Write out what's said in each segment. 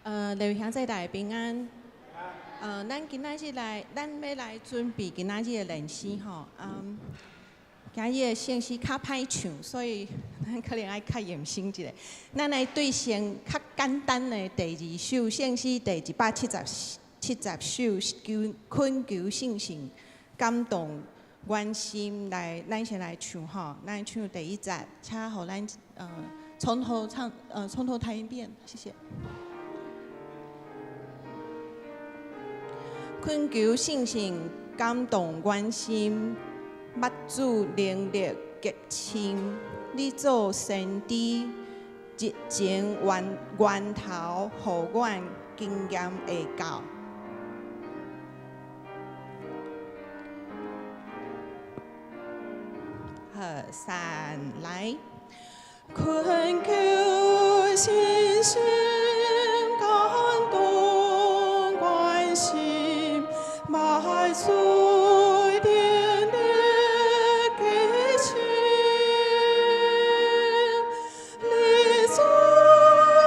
劉兄姊大家平安。咱今仔日來，咱欲來準備今仔日的練詩吼。今日的聖詩較歹唱，所以咱可能愛較用心一下。咱來對先較簡單的第二首聖詩，第177首，求懇求聖神感動阮心來，咱先來唱吼。咱唱第一節，請予咱從頭唱，從頭彈一遍，謝謝。懇求聖神感動阮心，捌主能力極深，你做先知，熱情源頭，予阮經驗會到。好，三來。懇求聖神感動阮心，捌主能力極深，你做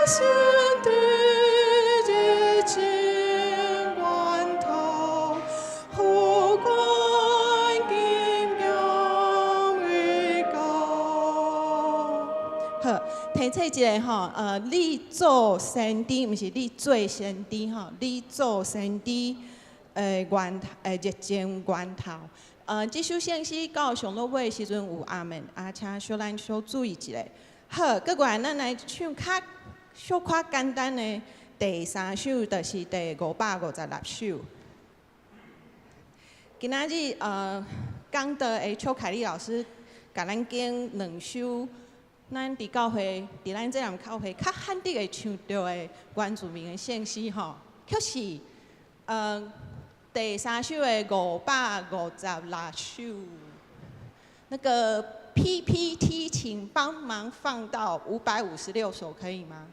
先知熱情源頭，予阮經驗會到。好，提醒一下吼，你做先知，毋是你做先知吼，你做先知。源熱情源頭。這首聖詩到上落尾的時陣有阿們，啊，請小咱小注意一下。好，閣過來咱來唱較小可簡單的第三首，就是第556首。今仔日講道的邱凱麗老師共咱講兩首，咱佇教會，佇咱這人教會較罕得會唱著的原住民的聖詩吼，卻是第三首的556首，那個 PPT，請幫忙放到556首，可以嗎？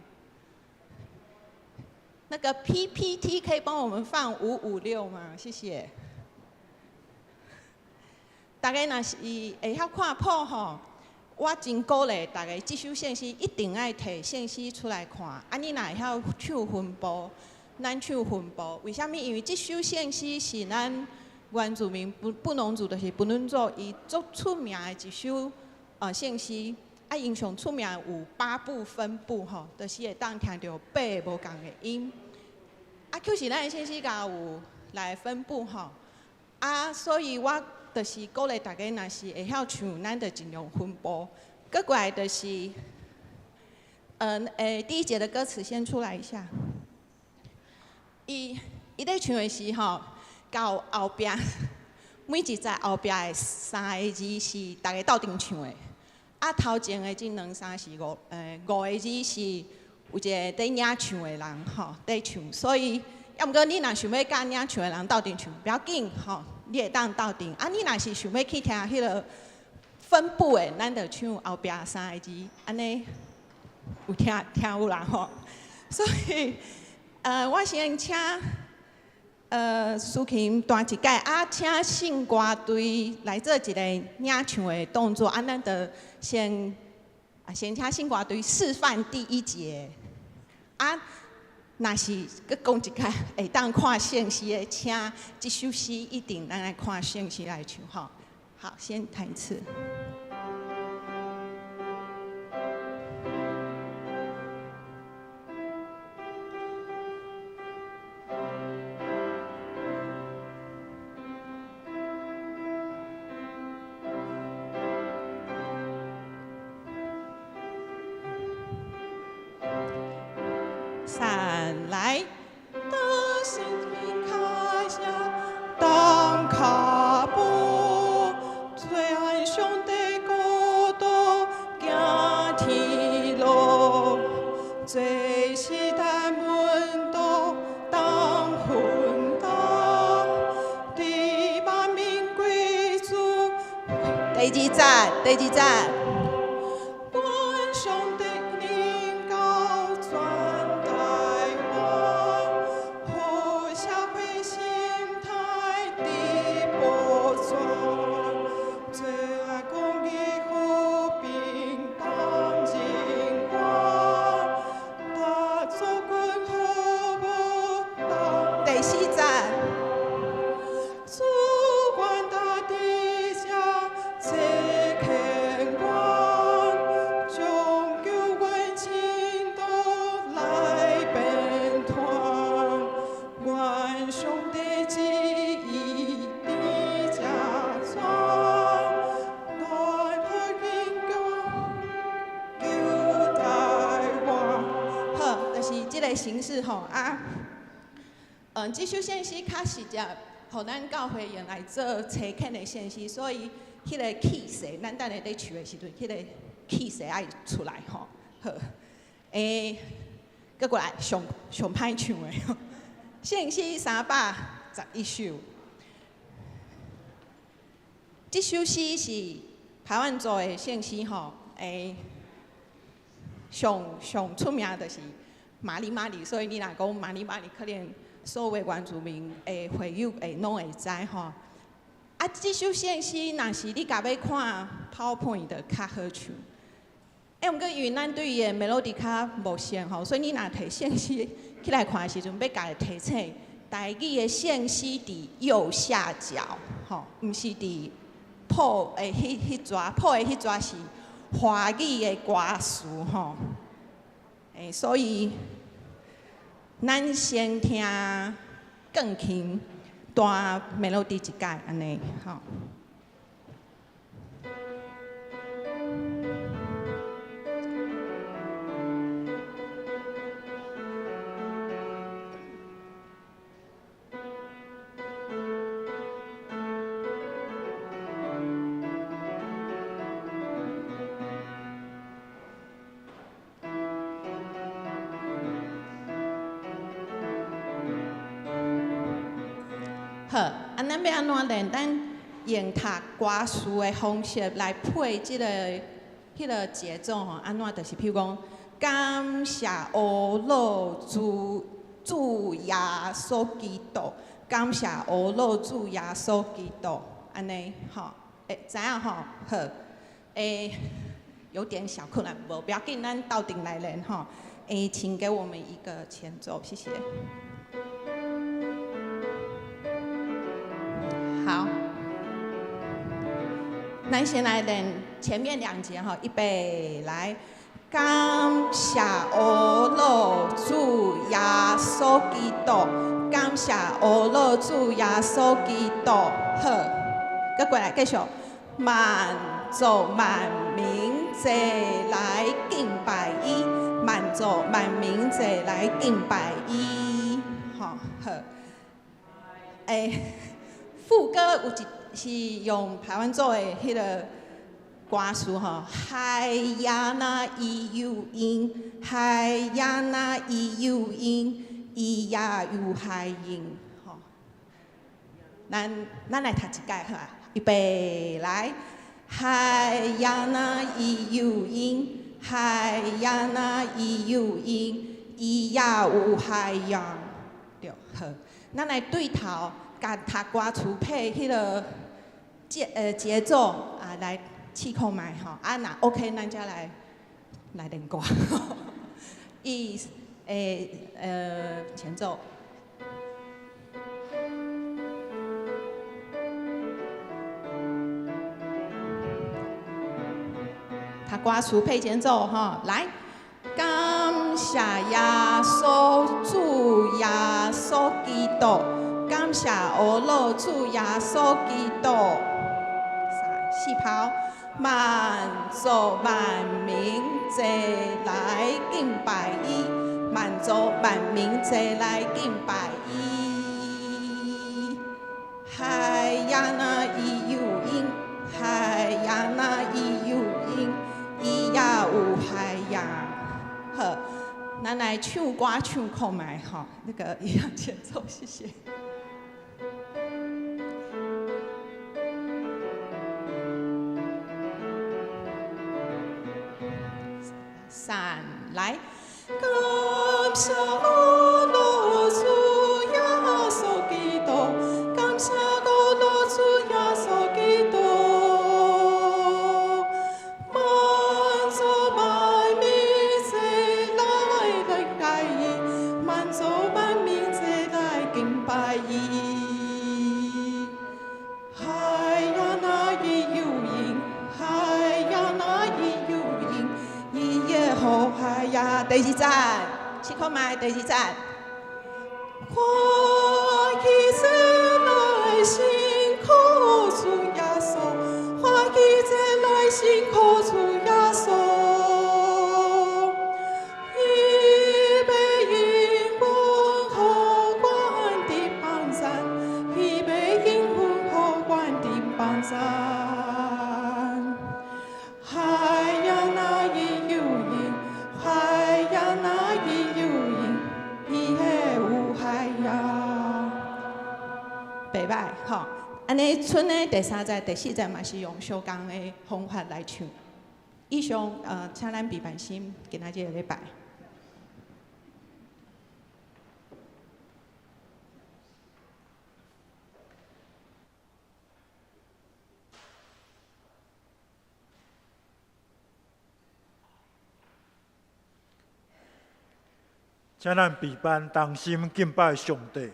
那個 PPT 可以幫我們放556嗎？謝謝。大家若是會曉看譜吼，我真鼓勵大家這首聖詩一定愛提聖詩出來看。啊，你若會曉唱分部，咱唱分部。為啥物？因為這首聖詩是咱原住民布農族，就是布農族，伊足出名的一首聖詩。啊，𪜶上出名有八部分部吼，就是會當聽著八个無仝的音。啊，其實咱的聖詩共有來分部吼。啊，所以我就是鼓勵大家，若是會曉唱，咱就盡量分部。閣過來就是，第一節的歌詞先出來一下。伊咧唱的時吼，到後壁每一節後壁的三个字是逐家鬥陣唱的，啊頭前的這兩三是五個字是有一個佇領唱的人吼佇唱，所以抑毋過你若想欲佮領唱的人鬥陣唱，不要緊吼，你會當鬥陣。啊，你若是想欲去聽彼个分部的，咱就唱後壁三個字，按呢有聽聽有啦吼。所以，我先請蘇琴彈一擺，啊，請聖歌隊來做一個領唱的動作，啊，咱就先請聖歌隊示範第一節。啊，若是閣講一擺，會當看聖詩的，請這首詩一定咱來看聖詩來唱吼。好，先彈一次。三來，當生命開下，當跤步，最愛上帝國度行天路，做時代門徒當奮鬥，佇萬民歸主。第二節，第二節。願上帝臨到全台灣，予社會生態佇保全，做愛公義和平當人權，大族群和四節。主懸大地遮差遣阮，將救恩真道來遍傳。願上帝旨意佇遮傳，大海經過救台灣。好，就是這个形式吼啊。這首聖詩較實際，予咱教會用來做差遣的聖詩，所以彼个氣勢，咱等下咧唱的時陣，彼个氣勢愛出來吼。好，閣過來上上歹唱的，聖詩311首。這首詩是排灣族的聖詩吼，上上出名就是馬里馬里，所以你若講馬里馬里，可能所有原住民的會友會攏會知吼。啊，這首聖詩若是你共欲看 PowerPoint 就較好唱。毋過因為咱對伊的 melody 較無熟吼，所以你若提聖詩起來看的時陣，欲共伊提醒，台語的聖詩佇右下角，吼，毋是佇譜的彼彼逝，譜的彼逝是華語的歌詞吼。所以咱先聽鋼琴彈 melody 一擺按呢吼。好，啊，咱欲按怎練？咱用讀歌詞的方式來配這个、彼个節奏吼。按怎？就是譬如講，感謝阿老主主耶穌基督，感謝阿老主耶穌基督，按呢吼，知影吼？好，有點小困難，無不要緊，咱鬥陣來練吼。請給我們一個前奏，謝謝。好，咱先來練前面兩節哈，預備來，感謝阿老主耶穌基督，感謝阿老主耶穌基督，好，閣過來繼續，萬族萬民齊來敬拜伊，萬族萬民齊來敬拜伊，好，好，副歌有一是用排灣族的彼个歌詞吼，海呀那咿喲咿，海呀那咿喲咿，咿呀有海音，吼。咱來讀一擺好啊，預備來，海呀那咿喲咿，海呀那咿喲咿，咿呀有海洋，對，好，咱來對頭。共讀歌詞配彼个節奏啊，來試看覓吼。啊，若 OK，咱才來練歌。一，前奏。讀歌詞配前奏吼，來。感謝耶穌主耶穌基督。感謝阿老主耶穌基督，三四拍，萬族萬民齊來敬拜伊，萬族萬民齊來敬拜伊。海呀那咿喲咿，海呀那咿喲咿，咿呀有海洋。好，咱來唱歌唱看覓吼，那個一樣前奏，謝謝。三來，感謝阿老主耶穌基督，感謝阿老主耶穌基督，萬族萬民齊來敬拜伊，萬族萬民齊來敬拜第二節，試看覓第二節。歡喜前來信靠主耶穌，歡喜前來信靠主耶穌。伊欲應允予阮得幫贊，伊欲應允予阮得幫贊。海洋若伊有閒，海洋若伊有閒，伊會有海洋。袂歹吼，按呢賰呢第三節、第四節嘛是用相仝的方法來唱。以上請咱備辦心今仔這个禮拜。請咱備辦同心敬拜上帝。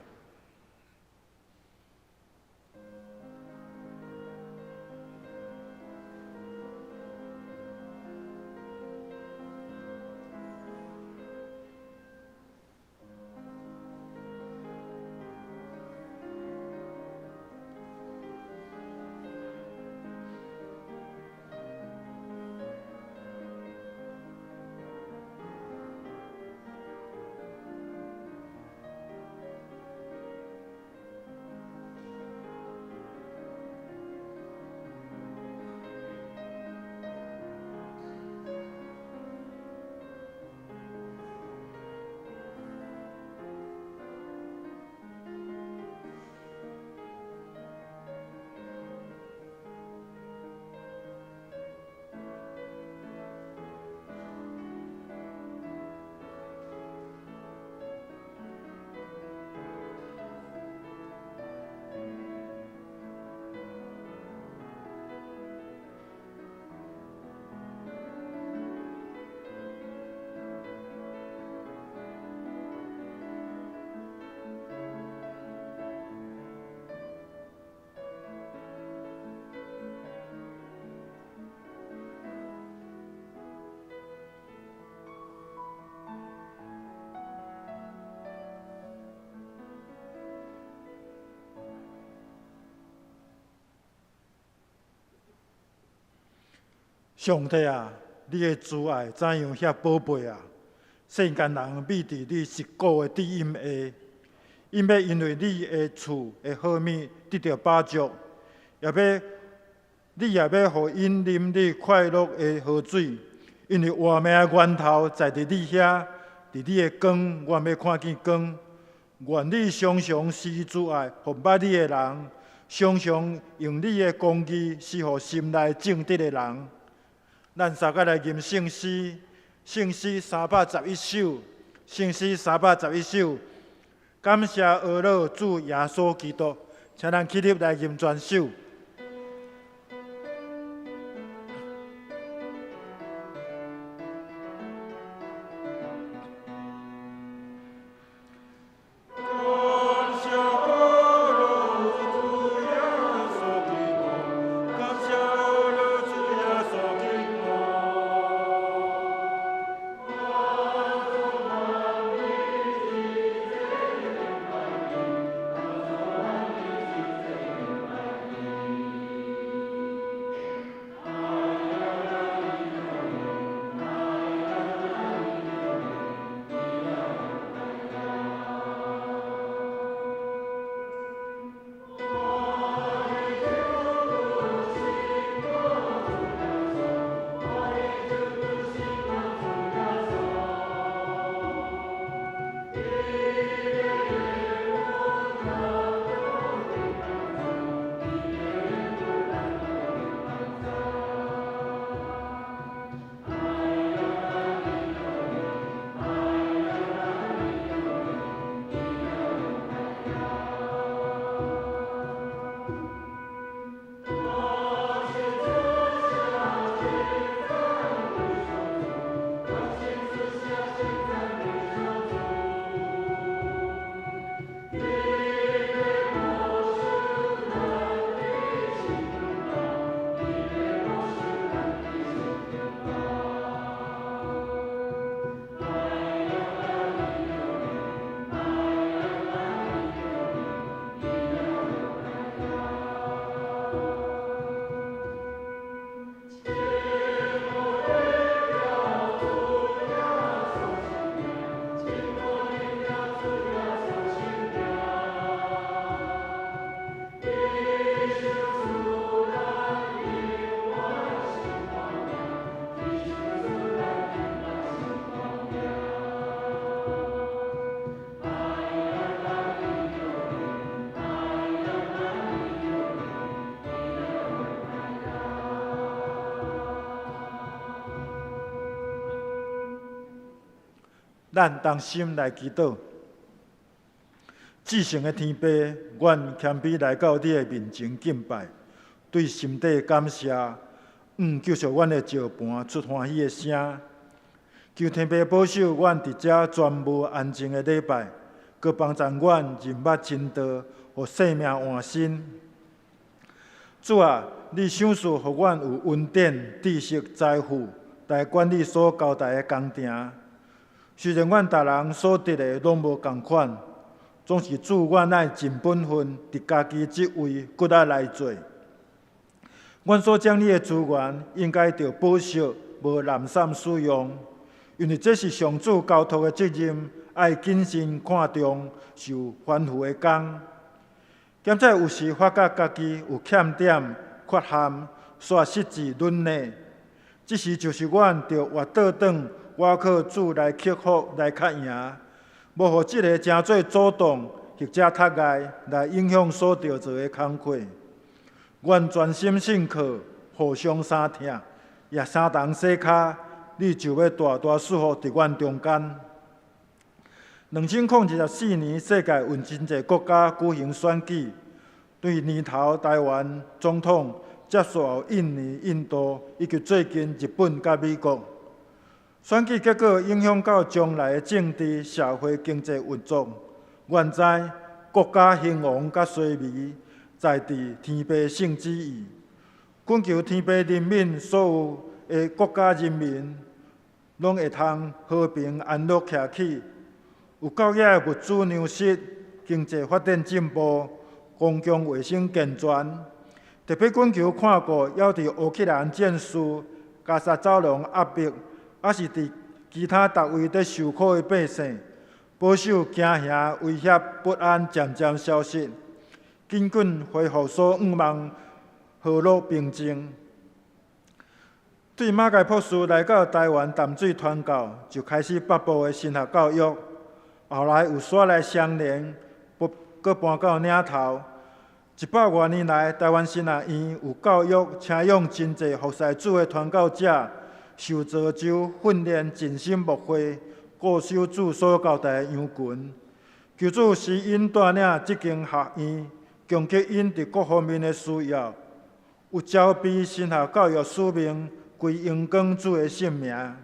上帝啊，你的慈愛怎樣遐寶貝啊！世間人覕佇你蝕骨的低蔭下，𪜶欲因為你的厝的好物得著飽足，也欲你也欲予𪜶啉你快樂的河水，因為活命的源頭在佇你遐，佇你的光，阮欲看見光。願你常常施慈愛，予捌你的人，常常用你的公義施予心內正直的人。咱三個來吟聖詩，聖詩311首，聖詩311首。感謝阿樂主耶穌基督，請咱起立來吟全首。咱同心來祈禱。至聖的天父，阮謙卑來到你的面前敬拜，對心底感謝，救贖阮的石盤出歡喜的聲。求天父保守阮佇遮全無安靜的禮拜，閣幫助阮認捌真道，予生命換新。主啊，你賞賜予阮有恩典、知識、財富，來管理所交代的工程。雖然阮逐人所得的攏無仝款，總是主阮愛盡本分，佇家己職位骨力來做。阮所掌理的資源應該著保守，無濫散使用，因為這是上主交託的責任，愛謹慎看重受吩咐的工。兼且有時發覺家己有欠點、缺陷，煞失志淪落，這時就是阮著活倒轉，倚靠主來克服、來較贏，無予這个成做阻擋或者窒礙來影響所著做的工課。阮專心信靠，互相相疼，也相同洗跤，你就欲大大賜福佇阮中間。2024年，世界有真濟國家舉行選舉，對年頭台灣總統接續後，印尼、印度以及最近日本佮美國。選舉結果影響到將來的政治、社會、經濟運作。阮知國家興亡佮衰微，在佇天父聖旨意。懇求天父憐憫所有的國家人民，攏會通和平安樂徛起。有夠額的物資糧食，經濟發展進步，公共衛生健全。特別懇求看顧猶佇烏克蘭戰事、加沙走廊壓迫，抑是佇其他逐位佇受苦的百姓，保守驚嚇、威脅、不安漸漸消失，緊緊恢復所向望和樂平靜。對馬偕博士來到台灣淡水傳教，就開始北部的神學教育。後來有徙來雙連，閣搬到嶺頭。100外年來，台灣神學院有教育、請養真濟服侍主的傳教者，受造就訓練、盡心牧會，固守主所交代的羊群。求主施恩帶領這間學院，供給𪜶佇各方面的需要，有召備神學教育使命，歸榮光主的聖名。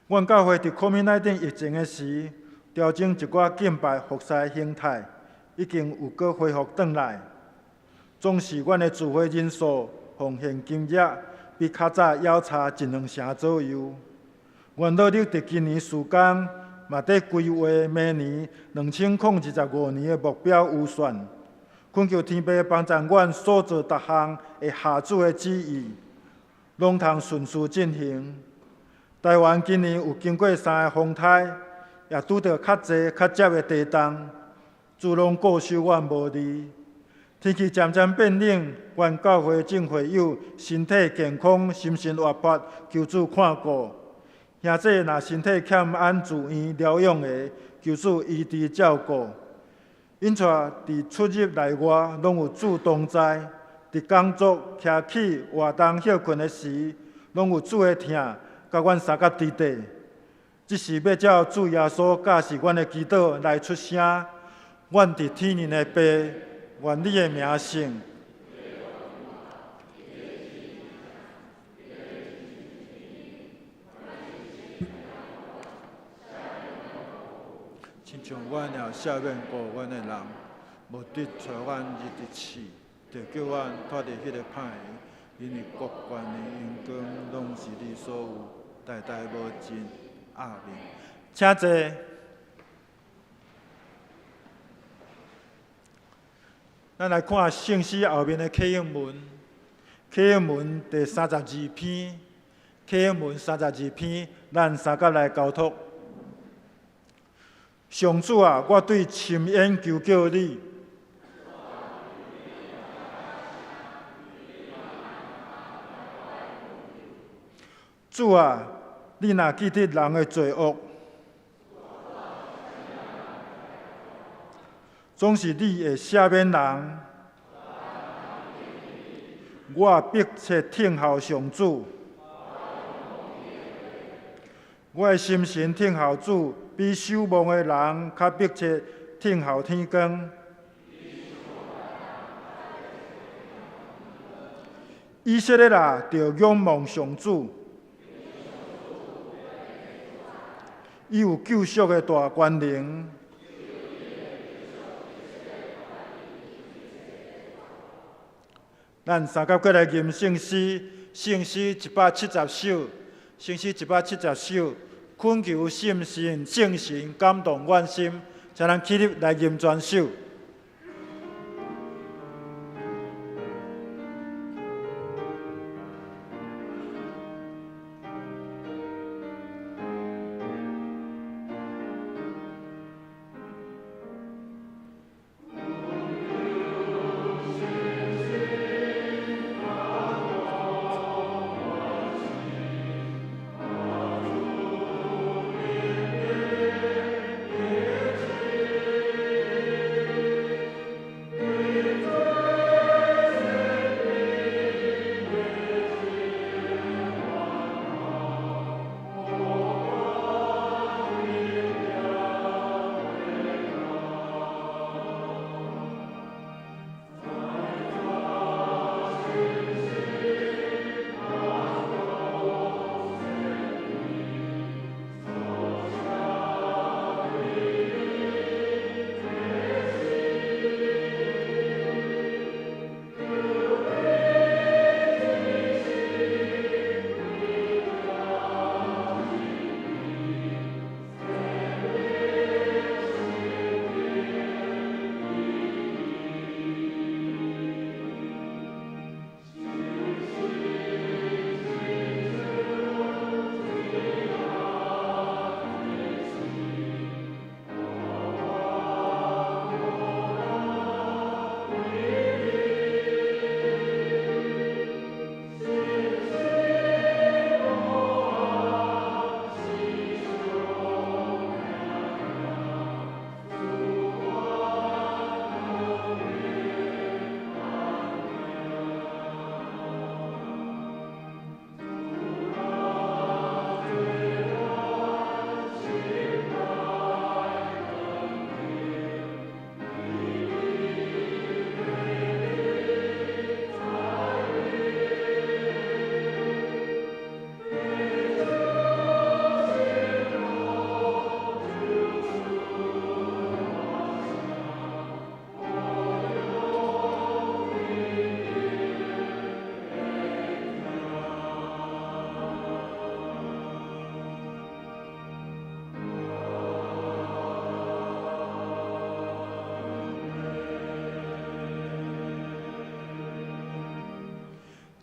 阮教會佇 COVID-19 疫情的時，調整一寡敬拜服侍形態，已經有閣恢復轉來。總是阮的聚會人數、奉獻金額比較早猶差一兩成左右。阮努力佇今年事工，嘛佇規劃明年2025年的目標預算。懇求天父幫助阮所做逐項會合主的旨意，攏通順遂進行。台灣今年有經過三个風颱，也拄著較濟較捷的地動，主攏顧守阮無離。天氣漸漸變冷，願教會眾會友身體健康，心神活潑，求主看顧。兄弟若身體欠安住院療養的，求主醫治照顧。𪜶帶佇出入內外，攏有主同在；佇工作、徛起、活動、歇睏的時，攏有主的疼，佮阮相佮佇底。這是欲照主耶穌教示阮的祈禱來出聲。阮佇天靈的父，願你的名聖。親像阮也赦免過阮的人，無得揣阮入佇試，著救阮脫離彼个歹的，因為國權榮光攏是你所有，代代無盡。阿們。請坐。咱來看聖詩後面的啟應文，啟應文第三十二篇，啟應文三十二篇，咱三甲來交託。上主啊，我對深淵求叫你。主啊，你若記得人的罪惡，總是你會赦免人。我迫切聽候上主，我的心神等候主，比守望的人較迫切等候天光。以色列啊，著仰望上主，伊有救贖的大權能。咱三甲過來吟聖詩，聖詩170首，聖詩170首，懇求聖神，聖神感動阮心，請咱起立來吟全首。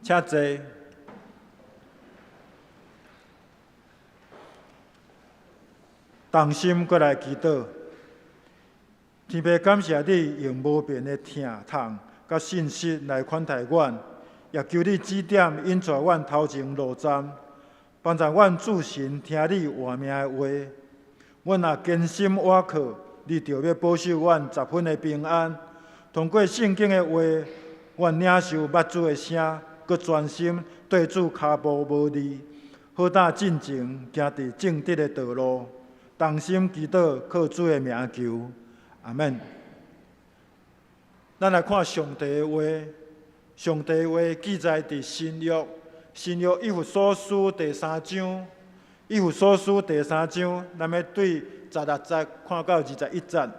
請坐。同心閣來祈禱，天父感謝你用無變的疼痛佮信實來款待阮，也求你指點引帶阮頭前路站，幫助阮注神聽你活命的話。阮若堅心倚靠，你就欲保守阮十分的平安。通過聖經的話，阮領受捌主的聲，閣專心對主跤步無離，好膽進前行佇正直的道路。同心祈禱，靠主的名求，阿們。咱來看上帝的話，上帝的話記載佇新約，新約以弗所書第三章，以弗所書第三章，咱欲對16節看到21節。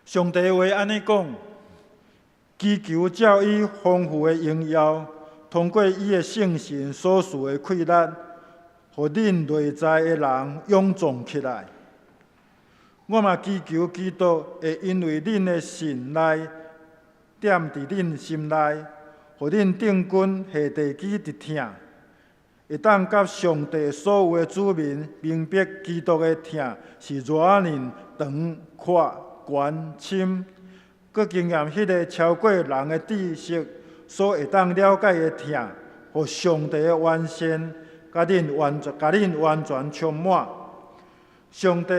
上帝的話按呢講，祈求照伊豐富的榮耀，通過伊的聖神所賜的氣力，予恁內在的人勇壯起來。我嘛祈求基督會因為恁的信來踮佇恁心內，予恁定根下地基直疼，會當佮上帝所有的子民明白基督的疼是偌爾長、闊、懸、深，閣經驗彼个超過人的知識所會當了解的疼，予上帝的完善，共恁完全充滿。上帝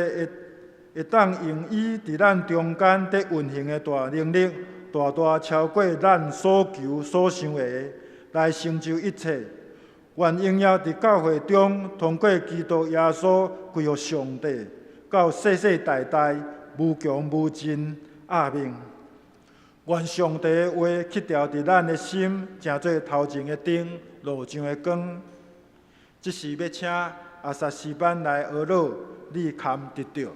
會當用伊佇咱中間佇運行的大能力，大大超過咱所求所想的，來成就一切。願榮耀佇教會中，通過基督耶穌歸予上帝，到世世代代無窮無盡。阿們。願上帝的話刻牢佇咱的心，成做頭前的燈，路上的光。這時欲請阿薩斯班來俄洛，你堪得著。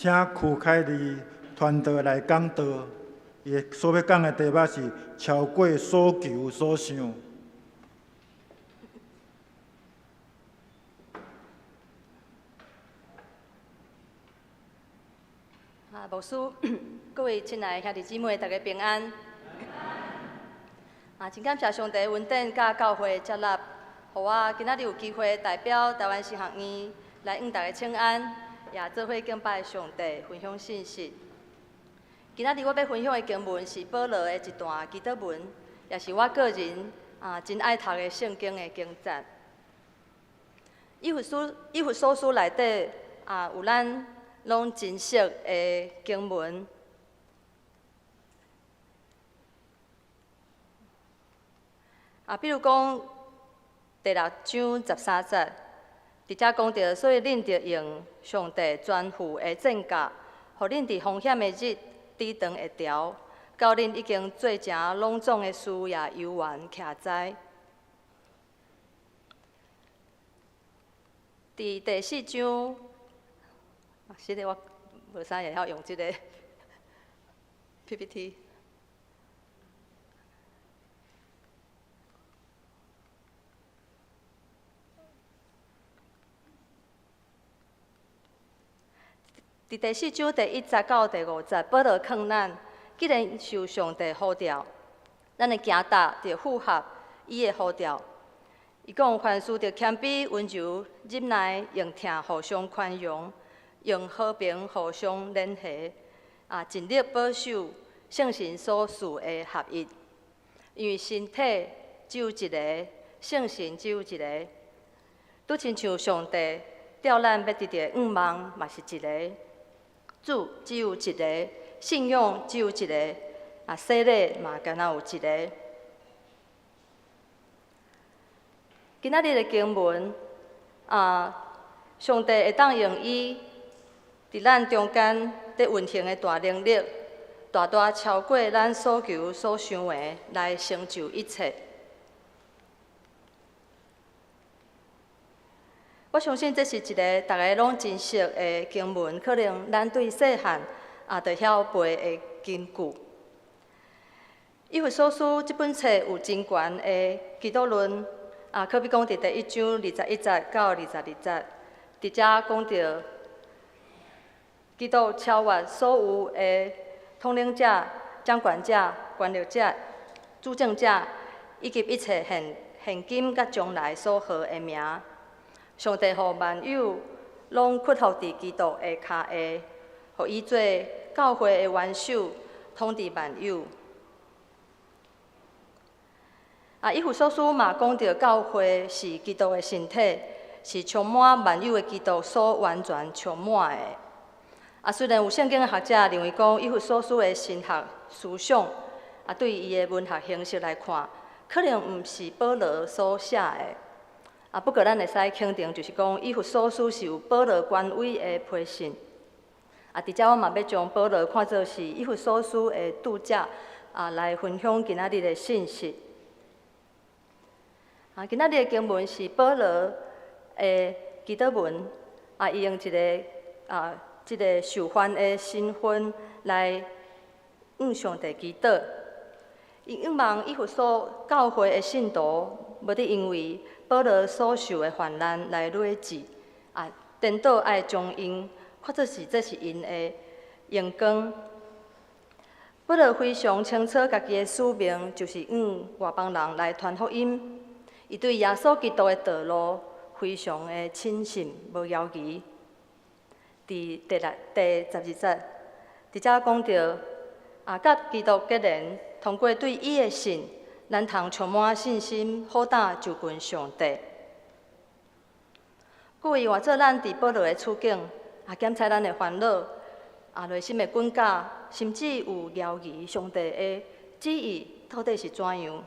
請許凱麗傳道來講道，伊所欲講的題目是超過所求所想。啊，牧師，各位親愛的兄弟姊妹，大家平安。啊，真感謝上帝恩典佮教會接納，予我今仔日有機會代表台灣神學院來向大家請安，也做伙敬拜上帝，分享信息。今仔日我欲分享的經文是保羅的一段祈禱文，也是我個人啊真愛讀的聖經的經節。以弗所書內底啊，有咱攏真熟的經文。啊，比如講第六章13節，佇遮講著，所以恁著用上帝全副的戰甲，予恁佇風險的日抵擋會牢，到恁已經做成攏總的事也猶原徛在。佇第四章，是的，我無啥會曉用這个 PPT。佇第四章第1節到第5節，保羅勸咱，既然受上帝呼召，咱的行動著符合伊的呼召。伊講，凡事著謙卑、溫柔、忍耐，用疼互相寬容，用和平互相聯繫，盡力保守聖神所賜的合一。因為身體只有一个，聖神只有一个，拄親像上帝召咱欲得著的向望嘛是一个。主只有一个，信仰只有一个，洗禮嘛敢若有一个。今仔日的經文，上帝會當用伊佇咱中間佇運行的大能力，大大超過咱所求所想的，來成就一切。我相信這是一个逐家攏真熟的經文，可能咱對細漢也就曉背的金句。以弗所書這本冊有真懸的基督論，可比講佇第一章21節到22節，佇遮講著基督超越所有的統領者、掌權者、權力者、主政者，以及一切現現今佮將來所號的名。上帝予萬有攏屈服佇基督的跤下，予伊做教會的元首，統治萬有。以弗所書嘛講著教會是基督的身體，是充滿萬有的基督所完全充滿的。雖然有聖經的學者認為講，以弗所書的神學思想，對伊的文學形式來看，可能毋是保羅所寫的。不過咱會使肯定，就是講以弗所書是有保羅權威的批信。佇遮我嘛欲將保羅看做是以弗所書的著者，來分享今仔日的信息。今仔日的經文是保羅的祈禱文，伊用一个這个受犯的身份來向上帝祈禱。伊向望以弗所教會的信徒，無得因為保羅所受的患難來累志，顛倒愛將𪜶看做是這是𪜶的榮光。保羅非常清楚家己的使命，就是向外邦人來傳福音。伊對耶穌基督的道路非常的深信，無猶疑。佇第六、第12節，佇遮講著，佮基督結連，通過對伊的信，咱通充滿信心，好膽就近上帝。故意換做咱佇保羅的處境，減輕咱的煩惱，內心的滾絞，甚至有猶疑上帝的旨意到底是怎樣。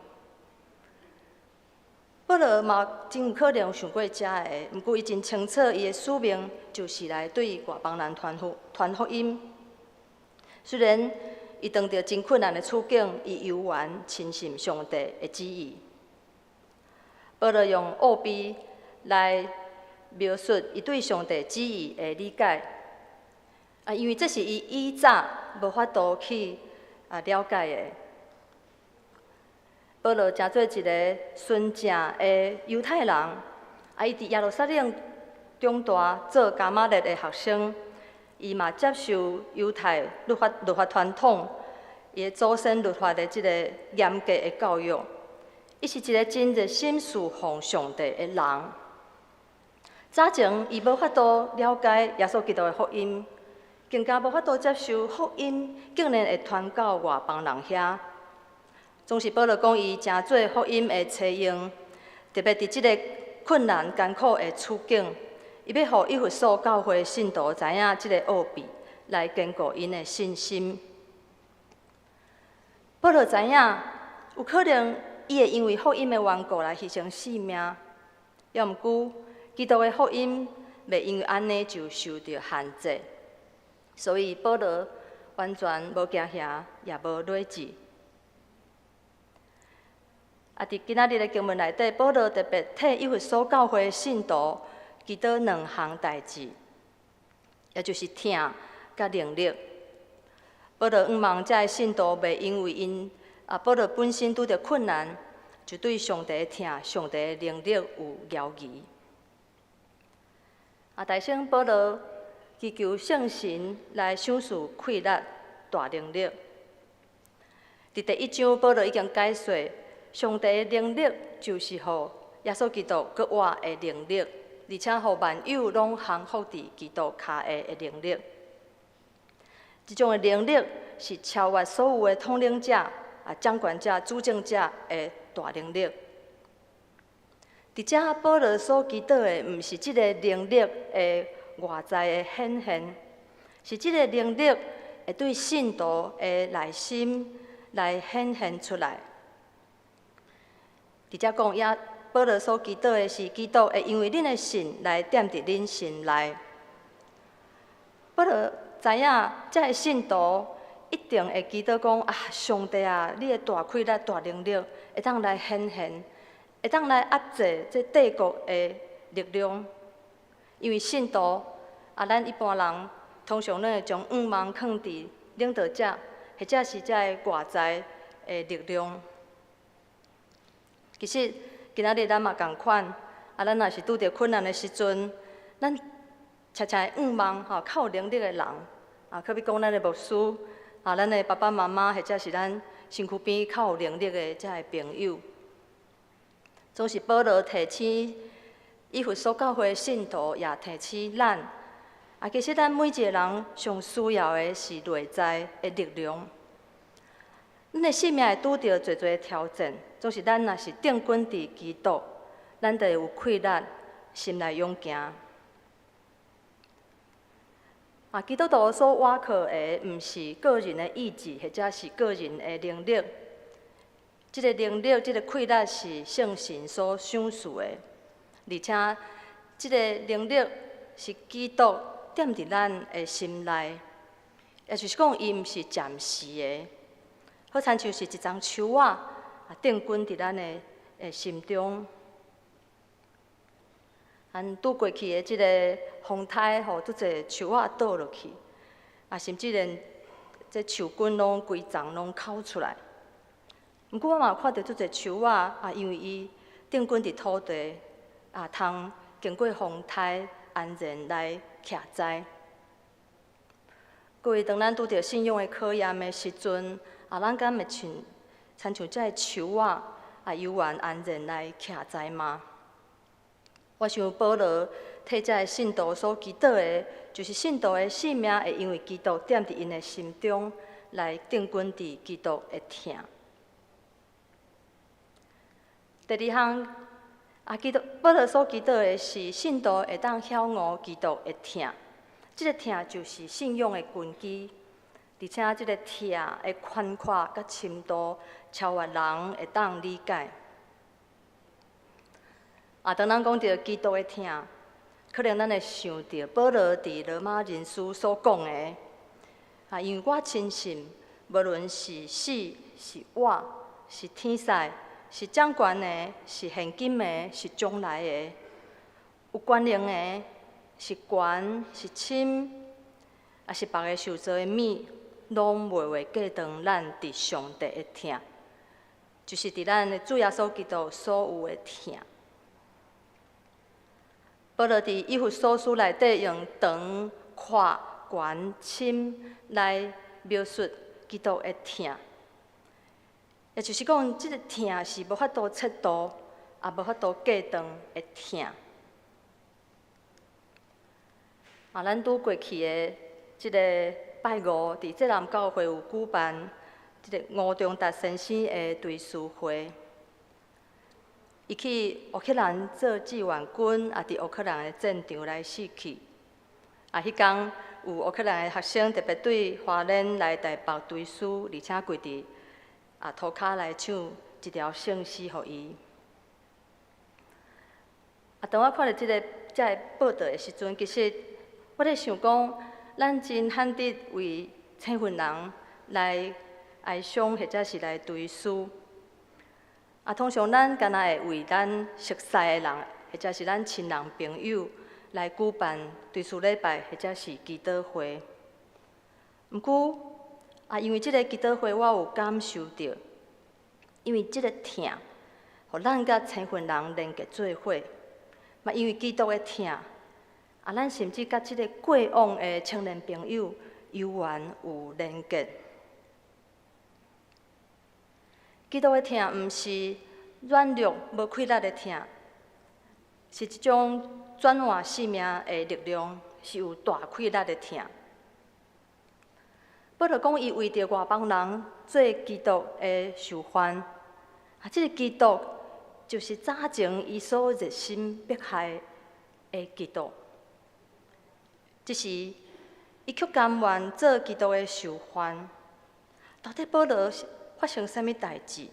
保羅嘛真有可能想過這个，毋過伊真清楚，伊的使命就是來對外邦人傳福傳福音。雖然伊當著真困難的處境，伊猶原深信上帝的旨意。保羅用奧秘來描述伊對上帝旨意的理解，因為這是伊以早無法度去了解的。保羅成做一个純正的猶太人，伊佇耶路撒冷長大，做迦瑪列的學生，伊嘛接受猶太律法律法傳統，伊的祖先律法的這个嚴格的教育。伊是一个真熱心事奉上帝的人。早前伊無法度了解耶穌基督的福音，更加無法度接受福音竟然會傳到外邦人遐。總是保羅講，伊成做福音的冊用，特別佇這个困難艱苦的處境，伊欲予以弗所教會信徒知影這个奧秘，來堅固𪜶的信心。保羅知影，有可能伊會因為福音的緣故來犧牲性命，猶毋過基督的福音袂因為按呢就受著限制，所以保羅完全無驚嚇，也無累志。佇今仔日的經文內底，保羅特別替以弗所教會的信徒祈禱兩項代誌，也就是疼佮能力。保羅向望這个信徒袂因為𪜶保羅本身拄著困難，就對上帝的疼、上帝的能力有猶疑。大聖保羅祈求聖神來賞賜氣力、大能力。佇第一章，保羅已經解說，上帝的能力就是予耶穌基督閣活的能力，而且予萬有攏降服佇基督跤下的能力。這種的能力是超越所有的統領者、掌權者、主政者的大能力。佇遮保羅所祈禱的，毋是這個能力的外在的顯現，是這個能力會對信徒的內心來顯現出來。佇遮講，也保羅所祈禱的是基督會因為恁的信來踮佇恁心內。保羅知影，這个信徒一定會祈禱講：啊，上帝啊，你的大氣力、大能力，會當來顯現，會當來壓制這帝國的力量。因為信徒啊，咱一般人通常攏會將向望囥佇領導者，或者是這个外在的力量。其實今仔日咱嘛仝款，啊，咱若是拄著困難的時陣，咱常常會向望吼較有能力的人，啊，可比講咱的牧師，啊，咱的爸爸媽媽，或者是咱身軀邊較有能力的這个朋友。總是保羅提醒以弗所教會的信徒，也提醒咱。啊，其實咱每一个人上需要的是內在的力量。咱的生命會拄著濟濟挑戰，總是咱若是定根佇基督，咱就會有氣力，心內勇行。啊，基督徒所倚靠的，毋是個人的意志，或者是個人的能力。這个能力、這个氣力是聖神所賞賜的，而且這个能力是基督踮佇咱的心內，也就是講，伊毋是暫時的，好親像是一叢樹仔，啊，定根佇咱的心中。咱拄過去的這个風颱，予足濟樹仔倒落去，啊，甚至連這樹根攏規叢攏摳出來。毋過我嘛有看著足濟樹仔，啊，因為伊定根佇土地，啊，通經過風颱安然來徛在。各位，當咱拄著信仰的考驗的時陣，啊，咱敢會親像這个樹仔，啊，猶原安然來徛在嗎？我想保羅替這个信徒所祈禱的，就是信徒的性命會因為基督踮佇𪜶的心中，來定根佇基督的疼。第二項，啊，基督保羅所祈禱的是信徒會當曉悟基督的疼，這个疼就是信仰的根基，而且這个疼的寬闊佮深度超越人會當理解。啊，當咱講著基督的疼，可能咱會想著保羅佇羅馬人書所講的，啊，因為我深信，無論是死是活，是天使，是掌權的，是現今的，是將來的，有權能的，是懸是深，抑是別个受造的物，攏袂會隔斷咱佇上帝的疼，就是佇咱的主耶穌基督所有的疼。保羅佇以弗所書內底用長、闊、懸、深來描述基督的疼，也就是講，這个疼是無法度測度，也無法度隔斷的疼。啊，咱拄過去的這个拜五，佇浙南教會有舉辦這个吳中達先生的追思會。伊去烏克蘭做志願軍，也佇烏克蘭的戰場來死去。啊，彼工有烏克蘭的學生特別對花蓮來台北追思，而且跪佇塗跤來唱一條聖詩予伊。啊，當我看著這个報道的時陣，其實我咧想講，咱真罕得為青雲人來哀傷，或者是來追思。啊，通常咱敢若會為咱熟似的人，或者是咱親人朋友來舉辦追思禮拜，或者是祈禱會。毋過，啊，因為這个祈禱會，我有感受著，因為這个疼，予咱佮青雲人連結做伙。嘛，因為基督的疼，啊，咱甚至佮這个過往的青年朋友猶原有連結。基督的疼毋是軟弱無氣力的疼，是一種轉換生命的力量，是有大氣力的疼。保羅講，伊為著外邦人做基督的受犯，啊，這个基督就是早前伊所熱心迫害的基督。這時，伊卻甘願做基督的受犯。到底保羅發生啥物代誌？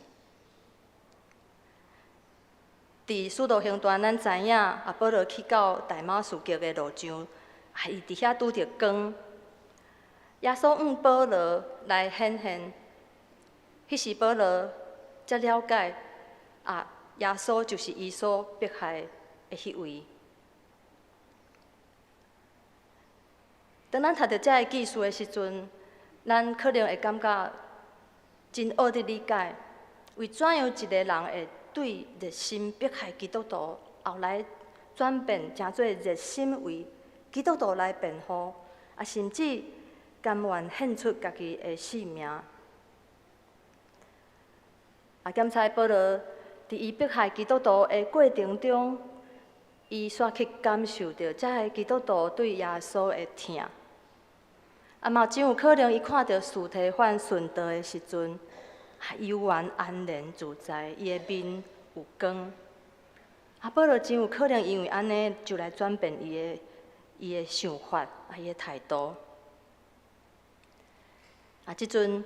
佇使徒行傳，咱知影啊，保羅去到大馬士革的路上，啊，伊佇遐拄著光。耶穌向保羅來顯現，彼時保羅才了解，啊，耶穌就是伊所迫害的彼位。當咱讀著這个記事的時陣，咱可能會感覺真學得理解，為怎樣一个人會對熱心迫害基督徒，後來轉變成做熱心為基督徒來辯護，啊，甚至甘願獻出家己的性命。啊，檢查保羅佇伊迫害基督徒的過程中，伊煞去感受著這个基督徒對耶穌的疼。啊，嘛真有可能，伊看著司提反殉道的時陣，啊，猶原安然自在，伊的面有光。啊，保羅真有可能因為按呢，就來轉變伊的想法，啊，伊的態度。啊，這陣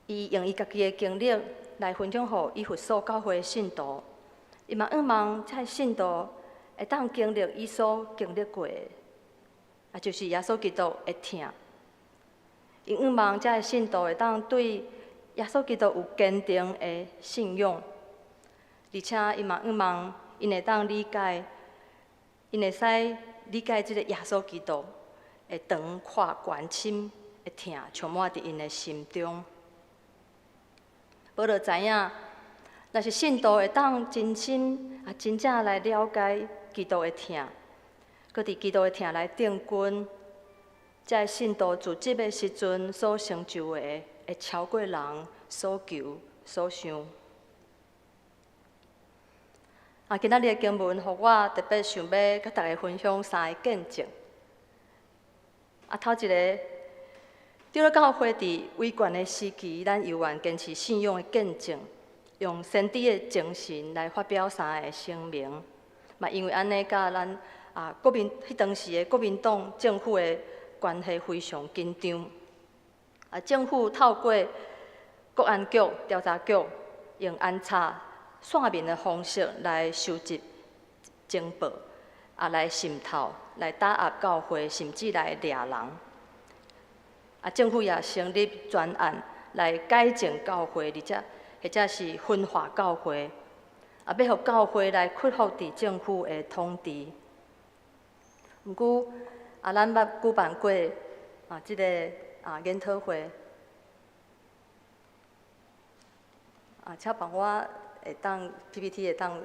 伊用伊家己的經歷來分享予以弗所教會的信徒，伊嘛向望這个信徒會當經歷伊所經歷過的，啊，就是耶穌基督的疼。伊向望這个信徒會當對耶穌基督有堅定的信仰，而且伊嘛向望𪜶會當理解，𪜶會使理解這个耶穌基督會長闊懸深的疼充滿佇𪜶的心中。保羅知影，若是信徒會當真心啊，真正來了解基督的疼，閣佇基督的疼來定根，這个信徒組織的時陣所成就的，會超過人所求所想。啊，今仔日的經文，予我特別想欲佮大家分享三个見證。啊，頭一个，長老教會佇威權的時期，咱猶原堅持信仰的見證，用先知的精神來發表三个聲明。嘛，因為按呢，佮咱啊國民彼當時的國民黨政府的關係非常緊張。啊，政府透過國安局、調查局，用安插線民的方式來收集情報，啊，來滲透、來打壓教會，甚至來掠人。啊，政府也成立專案來改正教會，而且或者是分化教會，啊，欲予教會來屈服佇政府的統治。毋過，啊，咱捌舉辦過啊，這个啊研討會，啊，請幫我會當 PPT 會當，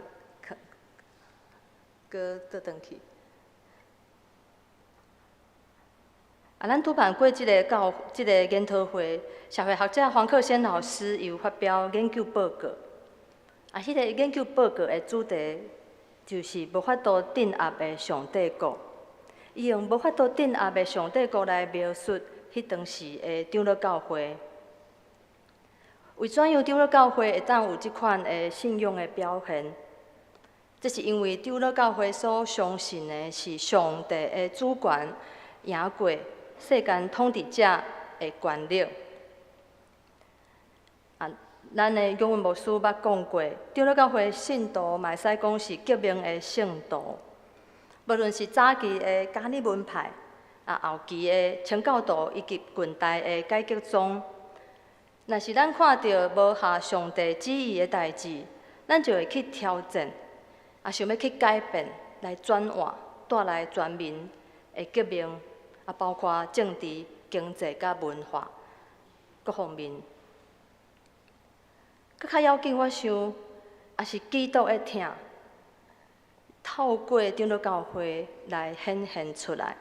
閣倒轉去。啊，咱舉辦過這个教，這个研討會，社會學者黃克先老師伊有發表研究報告。啊，彼個研究報告的主題就是無法度鎮壓的上帝國。伊用無法度鎮壓的上帝國來描述彼當時的長老教會。為怎樣長老教會會當有這款的信仰的表現？這是因為長老教會所相信的是上帝的主權贏過世間統治者的權力。啊，咱的永文牧師捌講過，長老教會信徒嘛會使講是革命的聖徒。無論是早期的加爾文派，啊，後期的清教徒以及近代的改革宗，若是咱看著無合上帝旨意的代誌，咱就會去挑戰，啊，想欲去改變，來轉換，帶來全民的革命。啊，包括政治、經濟佮文化各方面。閣較要緊，我想，也是基督的疼，透過長老教會來顯現出來。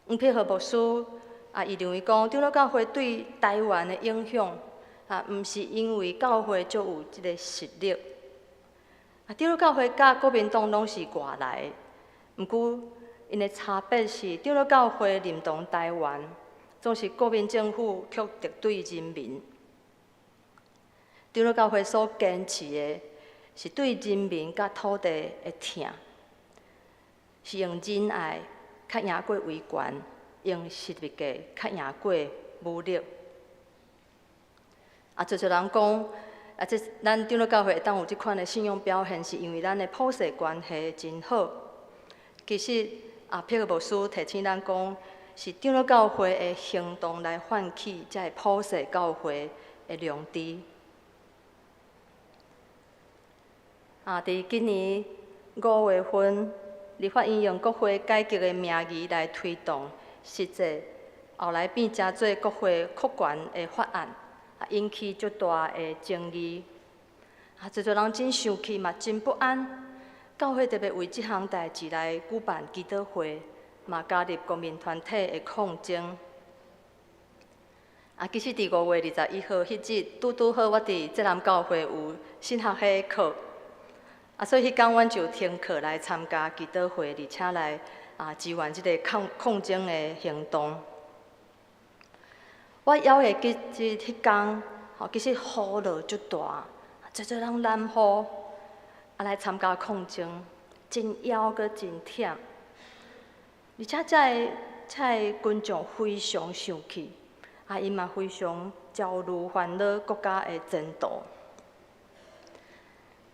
黃培和牧師啊，伊認為講，長老教會對台灣的影響啊，毋是因為教會足有這个實力。啊，長老教會佮國民黨攏是外來的，毋過𪜶的差別是，長老教會認同台灣，總是國民政府卻敵對人民。長老教會所堅持的是對人民佮土地的疼，是用仁愛較贏過威權，用實力的較贏過武力。啊，濟濟人講，啊，這咱長老教會會當有這款的信仰表現，是因為咱的普世關係真好。其實，阿彼個牧師提醒咱講，是長老教會的行動來喚起這个普世教會的良知。啊，佇今年5月份，立法院用國會改革的名義來推動，實際後來變成做國會擴權的法案，啊，引起足大的爭議。啊，濟濟人真生氣嘛，真不安。教會特別為這項代誌來舉辦祈禱會，嘛加入公民團體的抗爭。啊，其實佇5月21號彼日，拄拄好我佇浙南教會有神學系課，啊，所以彼工阮就停課來參加祈禱會，而且來支援這個抗爭的行動。我猶會記得彼工，吼，其實雨落足大，濟濟人淋雨，啊來參加抗爭，真枵閣真忝，而且這个群眾非常生氣，啊，𪜶嘛非常焦慮煩惱國家的前途。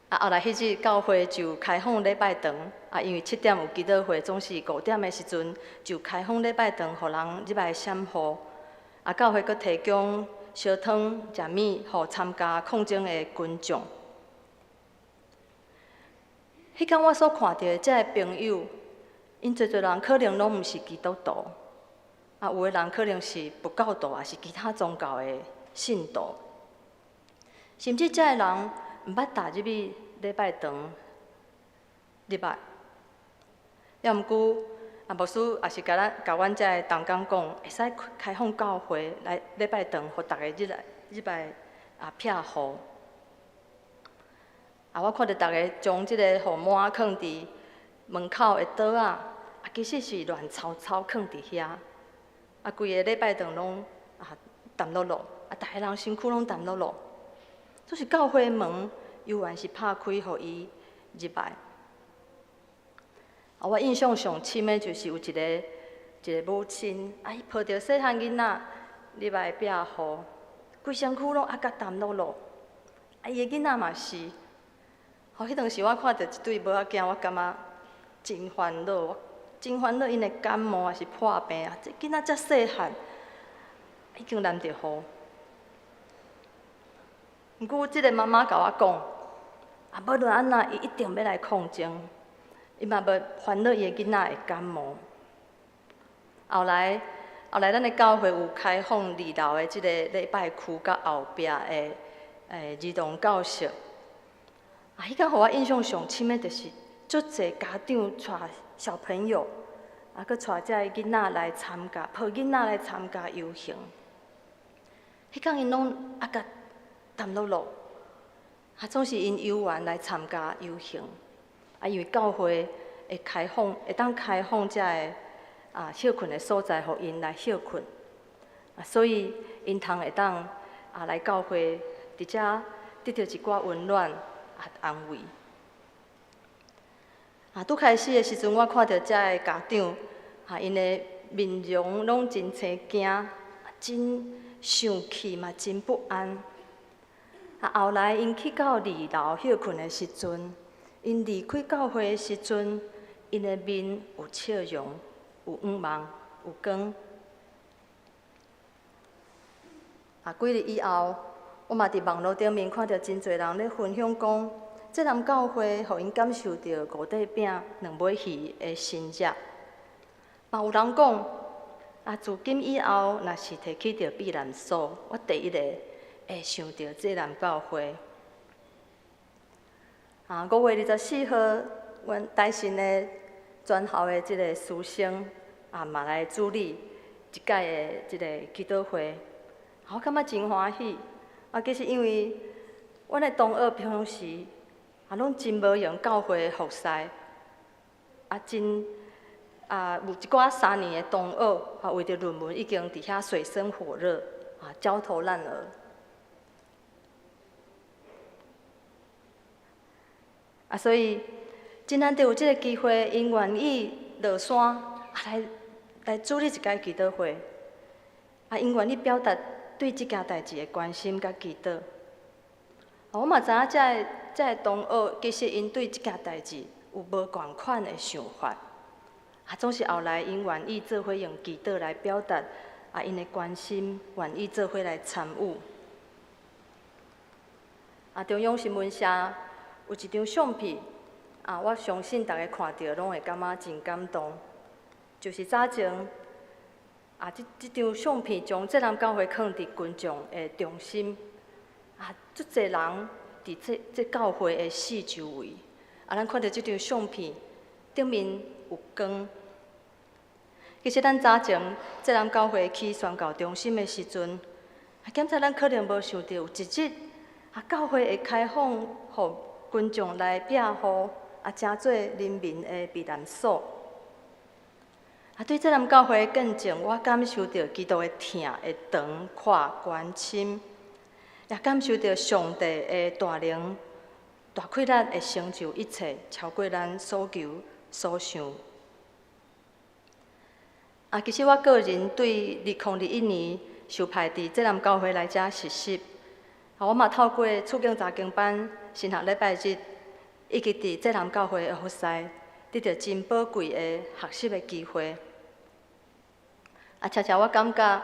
啊，後來彼日教會就開放禮拜堂，啊，因為7點有祈禱會，總是5點的時陣就開放禮拜堂，予人入來閃雨。啊，教會閣提供燒湯、食物，予參加抗爭的群眾。彼工我所看著的這个朋友，𪜶濟濟人可能攏毋是基督徒，啊，有的人可能是佛教徒，抑是其他宗教的信徒，甚至這个人毋捌踏入去禮拜堂入來。抑毋過，啊，牧師也是共咱、共阮這个同工講，會使開放教會來禮拜堂，予逐家入來啊，避雨。啊，我看著逐家將這個雨帽囥佇門口的桌仔，啊，其實是亂糟糟囥佇遐。啊，規个禮拜堂攏啊澹漉漉，啊，逐个人身軀攏澹漉漉。就是教會門猶原是拍開，予伊入來。啊，我印象上深的就是有一個母親，啊，伊抱著細漢囡仔入來避雨，規身軀攏壓甲澹漉漉，啊，伊的囡仔嘛是。吼，彼當時我看著這對母仔囝，我感覺真煩惱，我真煩惱𪜶會感冒抑是破病啊！這囡仔遮細漢，已經淋著雨。毋過，這個媽媽共我講，啊，無論按怎，伊一定欲來抗爭，伊嘛無煩惱伊的囡仔會感冒。後來，咱的教會有開放二樓的這個禮拜區佮後壁的兒童教室。啊，彼工予我印象上深的，就是足濟家長帶小朋友，啊，閣帶這个囡仔來參加，抱囡仔來參加遊行。彼工𪜶攏壓甲澹漉漉，啊，總是𪜶猶原來參加遊行。啊，因為教會會開放，會當開放這个歇睏的所在，予𪜶來歇睏。啊，所以𪜶通會當來教會，佇遮得著一寡溫暖啊安慰。啊，拄開始的時陣，我看著遮个家長，啊，𪜶的面容攏真青驚，真生氣嘛，真不安。啊，後來𪜶去到二樓歇睏的時陣，𪜶離開教會的時陣，𪜶的面有笑容，有向望，有光。啊，幾日以後，我嘛佇網路頂面看著真濟人咧分享講，這南教會予𪜶感受著五塊餅兩尾魚的神蹟。嘛有人講，啊，自今以後，若是提起著避難所，我第一個會想著這南教會。啊，5月24號，阮台新的全校的這個師生啊，嘛來主理這屆的這個祈禱會，我感覺真歡喜。啊，其實因為阮的同學平常時啊，攏真無閒教會服侍，啊，真啊，有一寡3年的同學啊，為著論文已經佇遐水深火熱啊，焦頭爛額。啊，所以真難得有這个機會，𪜶願意落山啊，來主理一擺祈禱會。啊，𪜶願意表達對這件代誌的關心佮祈禱。我嘛知影，這个同學其實𪜶對這件代誌有無仝款的想法。啊，總是後來𪜶願意做伙用祈禱來表達啊，𪜶的關心，願意做伙來參與。啊，中央新聞社有一張相片，啊，我相信逐家看著攏會感覺真感動。就是早前，啊，這張相片將浙南教會囥佇群眾的中心，啊，足濟人佇這教會的四周圍，啊，咱看著這張相片頂面有光。其實咱早前浙南教會起宣教中心的時陣，啊，檢查咱可能無想著有一日，啊，教會會開放予群眾來避雨，啊，成做人民的避難所。啊，對浙南教會的見證，我感受著基督的疼的長、闊、寬、深，也感受著上帝的大能、大氣力會成就一切，超過咱所求所想。啊，其實我個人對2021年受派佇浙南教會來遮實習，啊，我嘛透過處境查經班、神學禮拜日，以及佇浙南教會的服侍，得著真寶貴的學習的機會。啊，常常我感覺啊，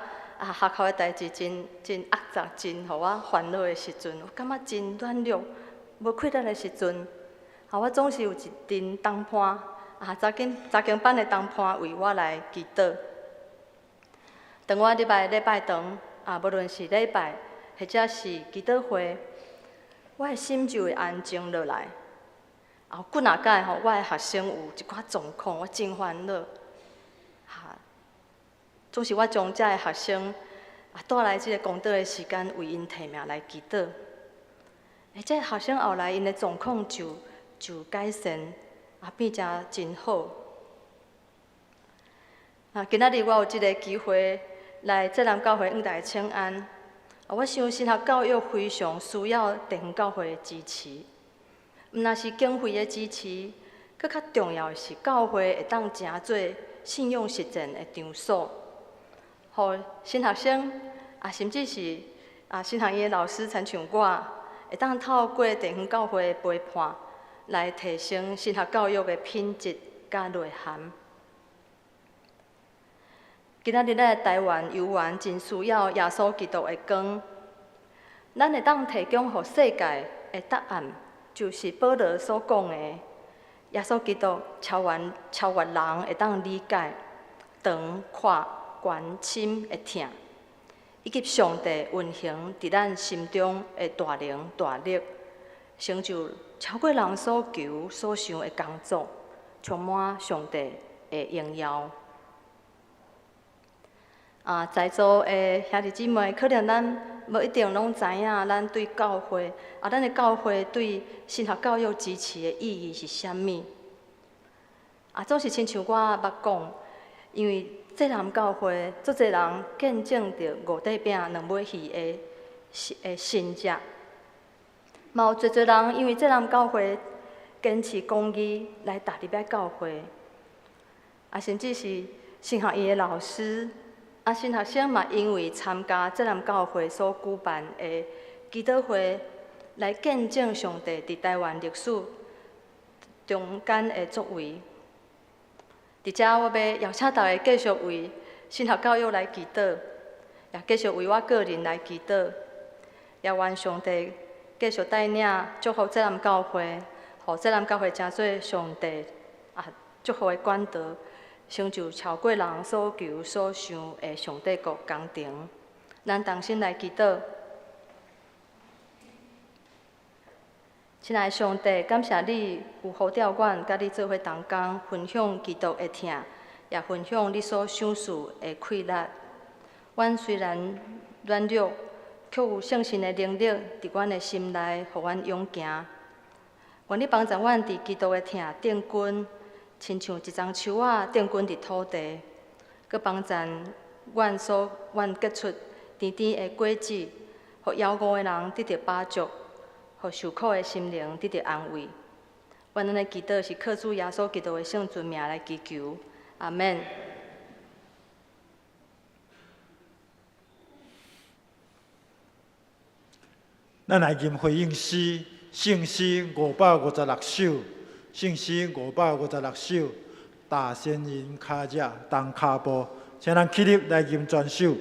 學校的代誌真真壓雜，真予我煩惱的時陣，我感覺真軟弱、無氣力的時陣，啊，我總是有一陣同伴，啊，查經班的同伴為我來祈禱。當我入來禮拜堂，啊，無論是禮拜或者是祈禱會，我的心就會安靜落來。啊，幾若擺吼，我的學生有一寡狀況，我真煩惱。哈，總是我將遮的學生啊帶來這个講道的時間，為𪜶提名來祈禱。欸，這个學生後來𪜶的狀況就改善，啊，變成真好。啊，今仔日我有這个機會來浙南教會向大家請安。啊，我相信神學教育非常需要地方教會的支持，毋但是經費的支持，閣較重要的是教會會當成做信仰實踐的場所，予神學生啊，甚至是啊神學院的老師，親像我，會當透過地方教會的陪伴，來提升神學教育的品質佮內涵。今仔日咱的台灣猶原真需要耶穌基督的光，咱會當提供予世界的答案，就是保羅所講的，耶穌基督超越人會當理解、長、闊、懸、深的疼，以及上帝運行佇咱心中的大能大力，成就超過人所求所想的工作，充滿上帝的榮耀。啊，在座的兄弟姊妹，可能咱無一定攏知影，咱對教會啊，咱的教會對神學教育支持的意義是啥物？啊，總是親像我捌講，因為浙南教會足濟人見證著五塊餅兩尾魚的神跡，嘛有濟濟人因為浙南教會堅持公義來踏入來教會，啊，甚至是神學院的老師。啊，新學生嘛，因為參加浙南教會所舉辦的祈禱會，來見證上帝佇台灣歷史中間的作為。佇遮，我欲邀請大家繼續為神學教育來祈禱，也繼續為我個人來祈禱，也願上帝繼續帶領祝福浙南教會，予浙南教會成做上帝啊祝福的管道。成就超過人所求所想的上帝國工程，咱同心來祈禱。親愛的上帝，感謝你有呼召阮，佮你做伙同工，分享基督的疼，也分享你所賞賜的氣力。阮雖然軟弱，卻有聖神的能力佇阮的心內，予阮勇行。願你幫助阮佇基督的疼定根。親像一叢樹仔定根佇土地，閣幫贊阮所阮結出甜甜的果子，予枵餓的人得著飽足，予受苦的心靈得著安慰。阮按呢祈禱是靠主耶穌基督的聖尊名來祈求，阿們。咱來吟回應詩，聖詩556首，聖詩556首，大仙人跤跡動跤步，請咱起立來吟全首。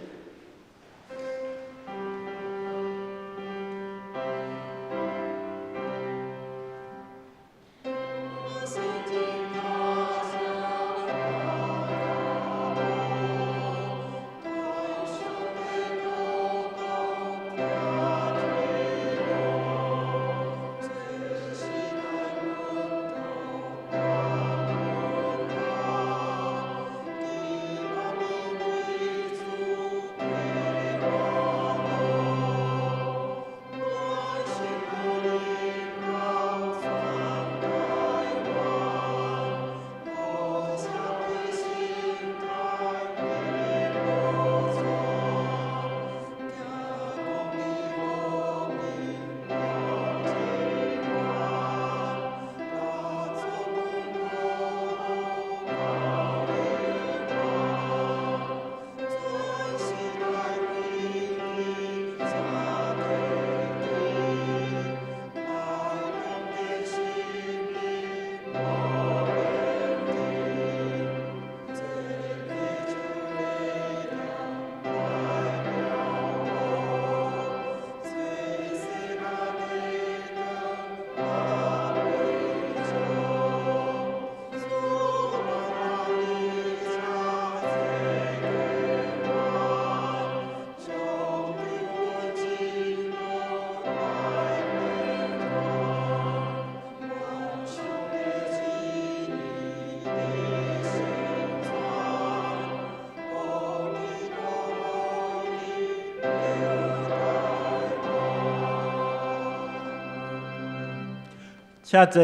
請坐。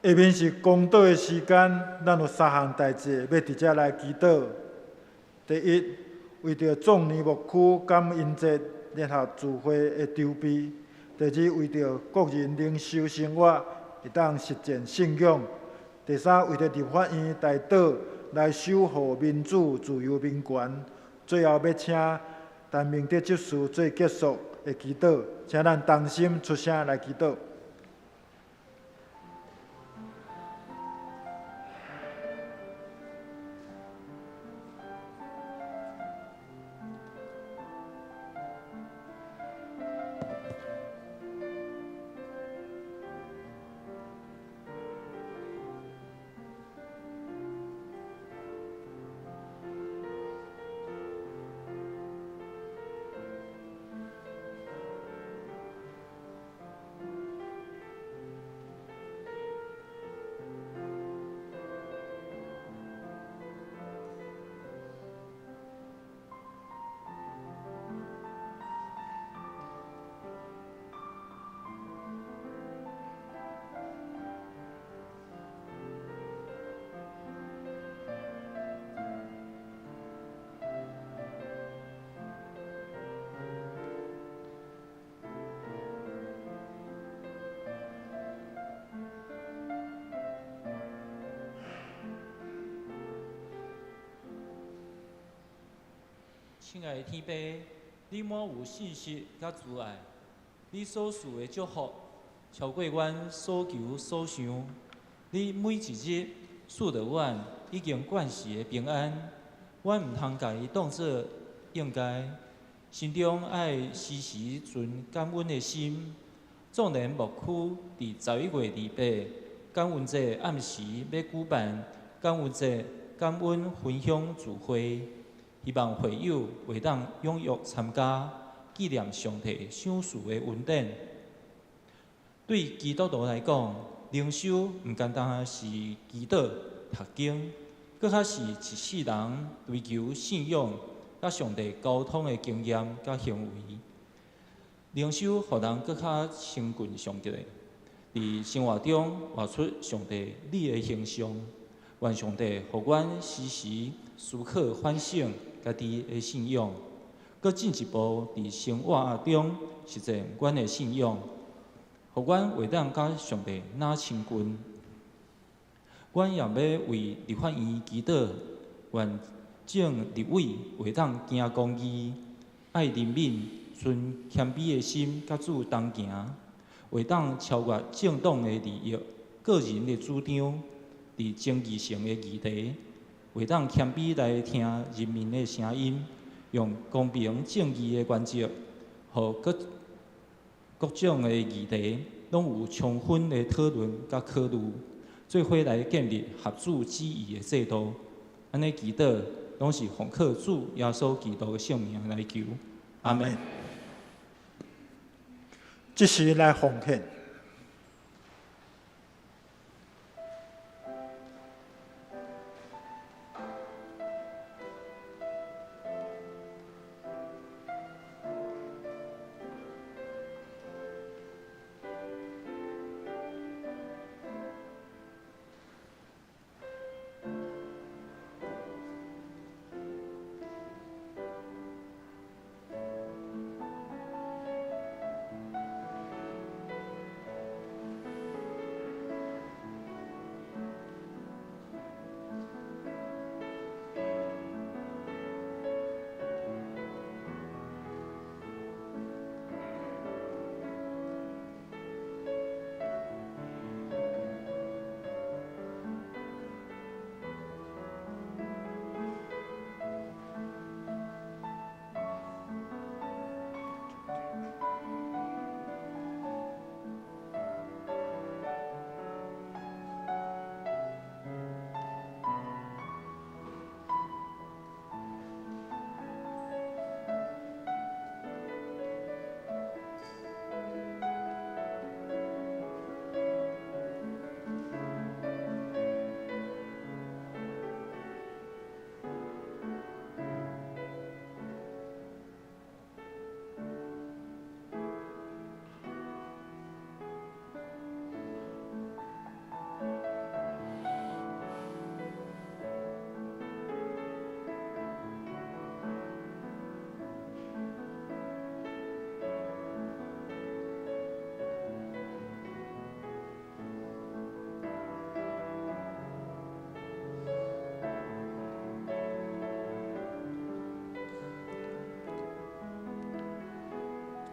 下面是公禱的時間，咱有三項代誌欲佇遮來祈禱。第一，為著壯年牧區感恩節聯合聚會的籌備；第二，為著個人靈修生活會當實踐信仰；第三，為著立法院代禱來守護民主、自由、民權。最後，欲請陳明德執事做結束的祈禱，請咱同心出聲來祈禱。親愛的天父，你滿有信實佮慈愛，你所賜的祝福超過阮所求所想。你每一日賜予阮已經慣勢的平安，阮毋通共伊當做應該，心中愛時時存感恩的心。縱然牧區佇11月28感恩節暗時欲舉辦感恩節感恩分享聚會，希望會友會當踴躍參加，紀念上帝賞賜的恩典。對基督徒來講，靈修毋單單是祈禱、讀經，閣較是一世人追求信仰、佮上帝溝通的經驗佮行為。靈修予人閣較親近上帝，佇生活中活出上帝你的形象。願上帝予阮時時思考反省家己的信仰，閣進一步佇生活中實踐阮的信仰，予阮會當佮上帝若親近。阮也欲為立法院祈禱，願眾立委會當行公義，愛人民，存謙卑的心，佮主同行，會當超越政黨的利益、個人的主張，佇爭議性的議題，會當謙卑來聽人民的聲音，用公平正義的原則，予各各種的議題攏有充分的討論佮考慮，做伙來建立合主旨意的制度。按呢祈禱，攏是奉靠主耶穌基督的聖名來求。阿們。這時來奉獻。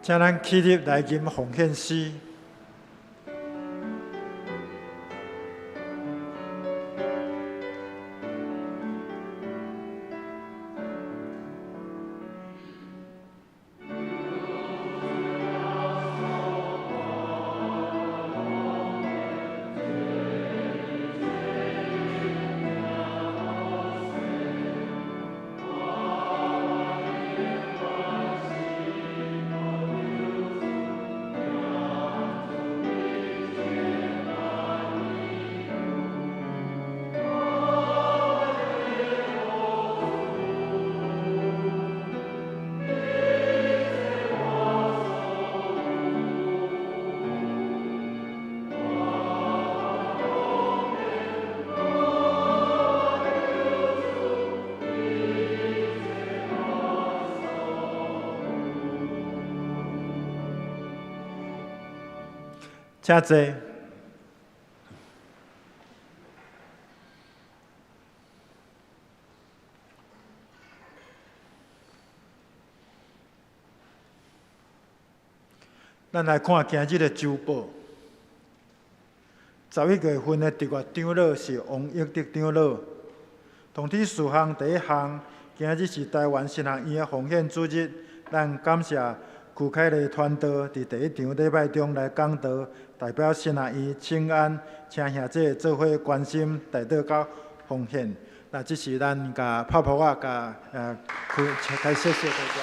請咱起立來吟奉獻詩。請坐。咱來看今日的週報。11月份的特別長老是王益德長老。通知事項第一項，今日是台灣神學院的奉獻主日，咱感謝區凱麗傳道佇第一場禮拜中來講道，代表神學院請安，請兄弟做伙關心代禱佮奉獻。那這是咱共拍噗仔，共區開謝謝大家。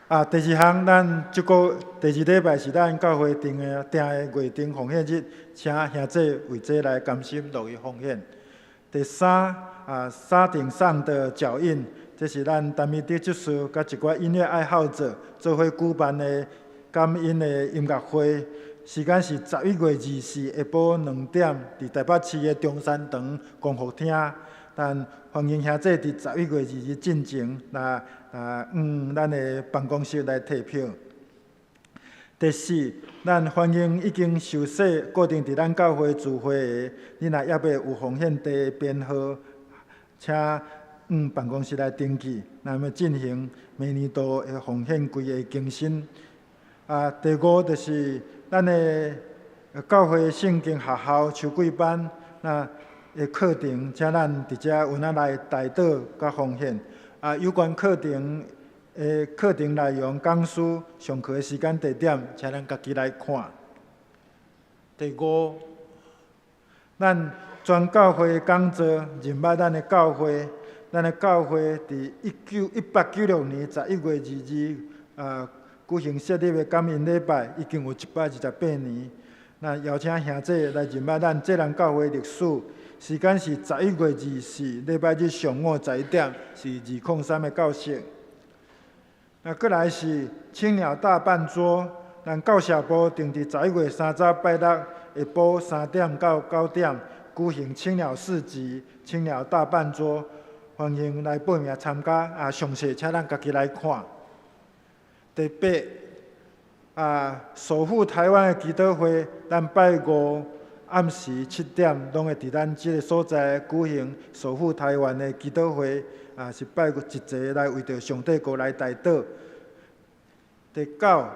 啊，第二項，咱這個第二禮拜是咱教會定的定的月頂奉獻日，請兄弟為這來甘心樂意奉獻。第三，啊，山頂上的腳印，這是咱陳明德執事佮一寡音樂愛好者做伙舉辦的感恩的音樂會，時間是11月24下晡2點，佇台北市的中山堂光復廳。咱歡迎兄弟佇11月2日進前，來啊，往咱的辦公室來提票。第四，咱歡迎已經受洗固定佇咱教會聚會的，你若猶未有奉獻地編號，請往辦公室來登記，咱欲進行明年度的奉獻櫃的更新。啊，第五就是咱的教會聖經學校秋季班那的課程，請咱佇遮有哪來代禱佮奉獻。啊，有關課程的課程內容、講師、上課的時間、地點，請咱家己來看。第五，咱全教會講座認捌咱的教會，咱的教會佇1896年11月22日啊舉行設立的感恩禮拜，已經有128年。那邀請兄弟來認捌咱這人教會歷史，時間是11月24禮拜日上午11點，是203的教室。那閣來是青鳥大辦桌，咱教社部定佇11月30拜六下晡3點到9點舉行青鳥市集、青鳥大辦桌，歡迎來報名參加。啊，詳細請咱家己來看。第八，啊，守護台灣的祈禱會，咱拜五暗時7點，攏會佇咱這个所在舉行守護台灣的祈禱會。啊，是拜五一齊來為著上帝國來代禱。第九，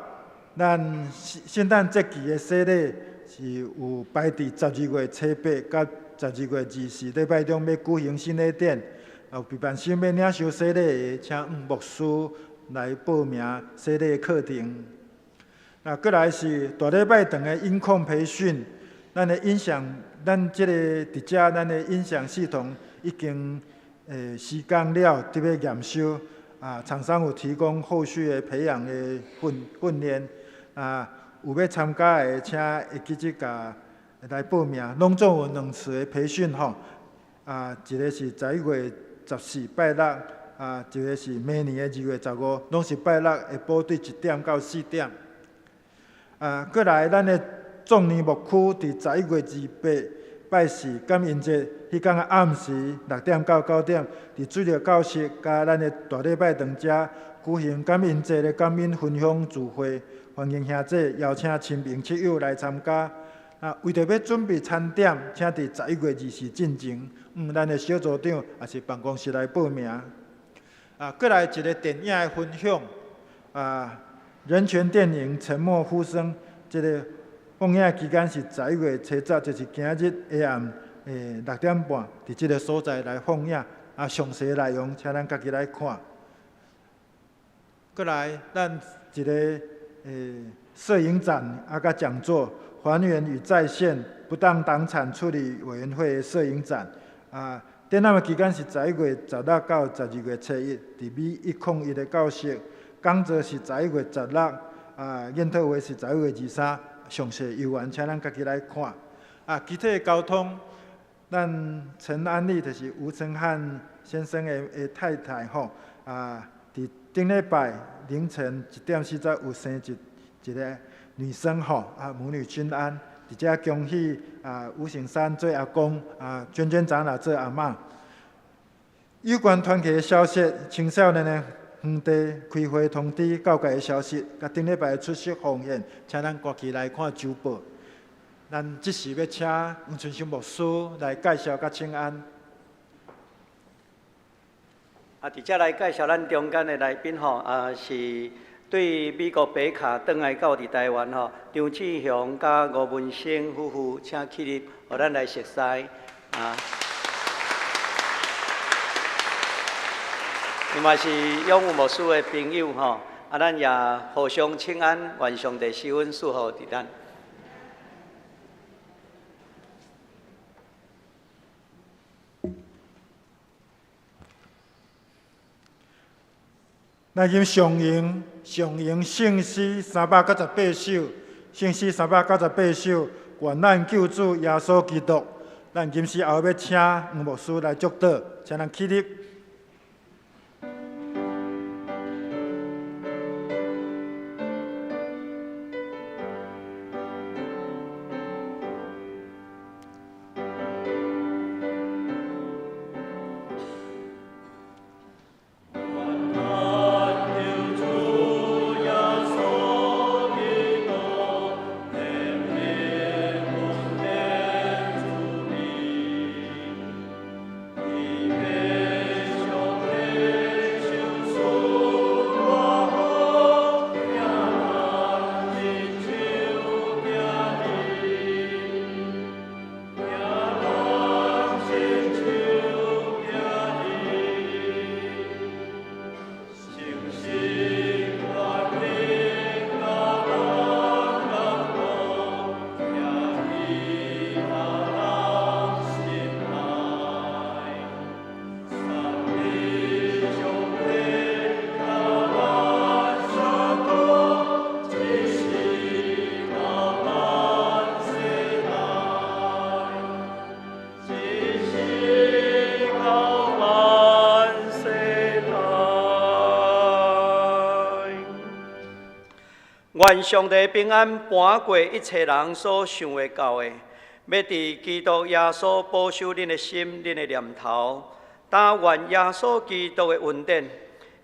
咱聖誕節期的洗禮是有排佇12月初8佮12月24禮拜中欲舉行洗禮典。有畢萬生欲領受洗禮的，請向牧師來報名洗禮課程。啊，閣來是大禮拜堂的音控培訓，咱的音響，咱這个佇遮，咱的音響系統已經時間了，得欲驗收。啊，廠商有提供後續的培養的訓練。啊，有欲參加的，請會記得共來報名。攏總有兩次的培訓吼。啊，一个是11月14拜六，啊，一个是明年的2月15，攏是拜六下晡對1點到4點。啊，閣來咱的壯年牧區佇11月28拜四感恩節，彼工的暗時6點到9點，佇主日教室佮咱的大禮拜堂遮舉行感恩節的感恩分享聚會，歡迎兄弟邀請親朋戚友來參加。啊，為著欲準備餐點，請佇11月24進前，向咱的小組長抑是辦公室來報名。啊，閣來一个電影的分享，啊，人權電影《沉默呼聲》，這个放映期間是11月初10，就是今日下暗6點半，佇這个所在來放映。啊，詳細內容請咱家己來看。閣來，咱一个攝影展啊，佮講座，還原與再現不當黨產處理委員會的攝影展。啊，展覽的期間是11月16到12月初1，佇 B 101的教室。講座是11月16，啊，研討會是11月23。詳細有緣，請咱家己來看。啊，其他的交通，咱陳安利就是吳承漢先生的太太吼。啊，佇頂禮拜凌晨1點40有生一个女生吼。啊，母女均安。佇遮恭喜啊，吳醒山做阿公，啊，娟娟長老做阿嬤。有關團契的消息，青少年的園地開會通知教界的消息，佮頂禮拜的出席奉獻，請咱趕緊來看週報。咱這時欲請黃春生牧師來介紹佮請安。啊，佇遮來介紹咱中間的來賓吼，啊是對美國北卡轉來到佇台灣吼，張志雄佮吳文生夫婦，請起立，予咱來熟似啊。伊嘛是永武牧師的朋友吼，啊，咱也互相請安，願上帝施恩賜福佇咱。來吟上詠，上詠聖詩398首，聖詩398首，願咱救主耶穌基督咱今時後欲請黃牧師來祝禱，請咱起立。願上帝平安搬過一切人所想會到的，欲佇基督耶穌保守恁的心、恁的念頭。但願耶穌基督的恩典，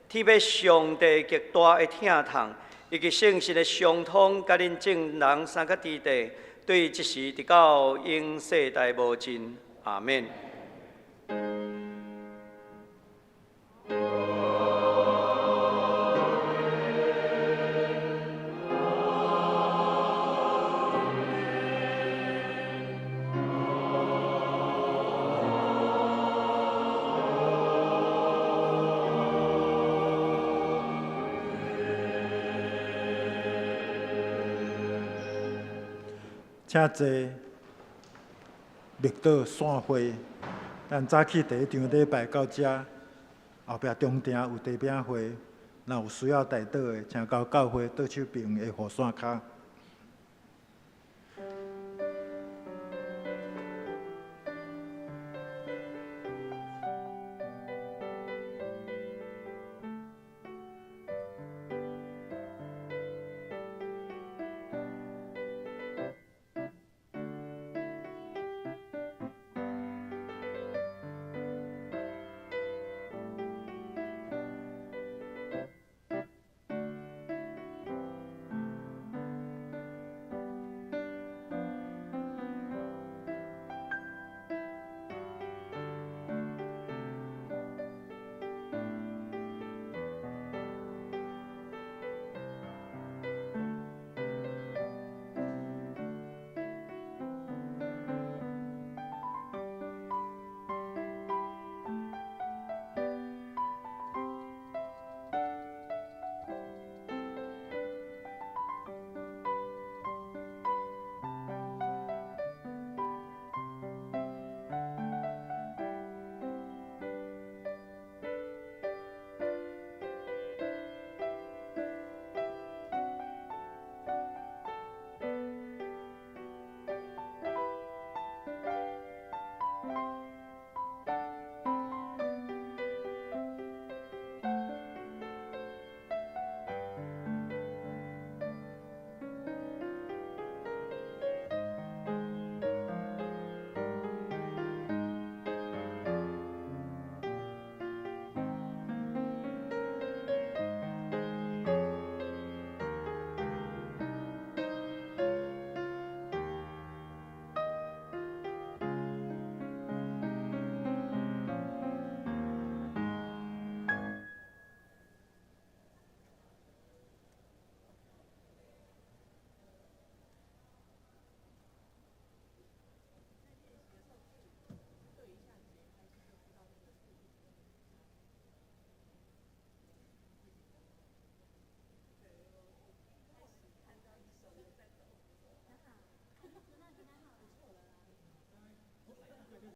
天父上帝極大的疼痛，以及聖神的相通，佮恁眾人三個弟弟，對這時直到永世代無盡。阿們。請坐，默禱散會。咱早起第一場禮拜到遮，後壁中庭有茶餅會，若有需要代禱的，請到教會桌手邊的雨傘跤。